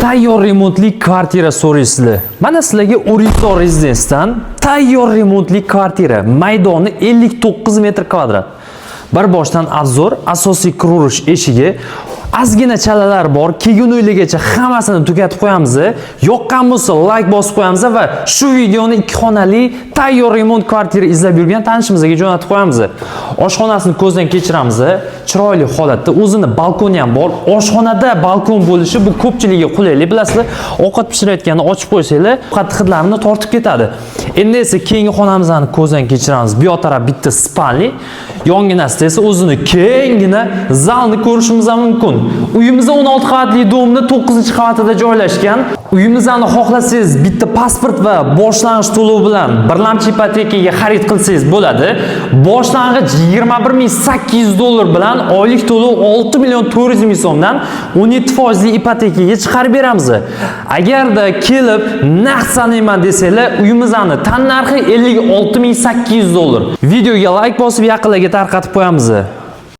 Tayyor remontli kvartira so'raysizlar. Mana sizlarga O'rikzor rezidensidan tayyor remontli kvartira. Maydoni 59 metr kvadrat. Bir boshdan обзор, asosiy kiruvurish eshigi, ozgina chalalar bor, keyin uylargacha hammasini tugatib qo'yamiz. Yoqqan bo'lsa, like bosib qo'yamiz va shu videoni ikki xonali tayyor remont kvartira izlab yurgan tanishimizga jo'natib qo'yamiz. Oshxonasini ko'zdan kechiramiz. Chiroyli holatda o'zini balkoni ham bor. Oshxonada balkon bo'lishi bu ko'pchilikka qulaylik, bilasizlar. Ovqat pishirayotganda ochib qo'ysanglar, ovqat hidlarini tortib ketadi. Endi esa keyingi xonamizni ko'zdan kechiramiz. Bu yoq taraf bitta спальный, yonginasida esa o'zini kenggina zalni ko'rishimiz ham mumkin. Uyimiz 16 qavatli дом ni 9-qavatida joylashgan. Uyimizni xohlasangiz, bitta pasport va boshlang'ich to'lov bilan birlamchi ipotekaga xarid qilsangiz bo'ladi. Boshlang'ich 21 800 dollar bilan oylik to'lov 6 million 400 ming so'mdan 17 foizli ipotekaga chiqarib beramiz. Agarda kelib naqd sanayman desanglar, uyimizni tan narxi 56 800 dollar. Videoga like bosib, yaqinlarga tarqatib qo'yamiz.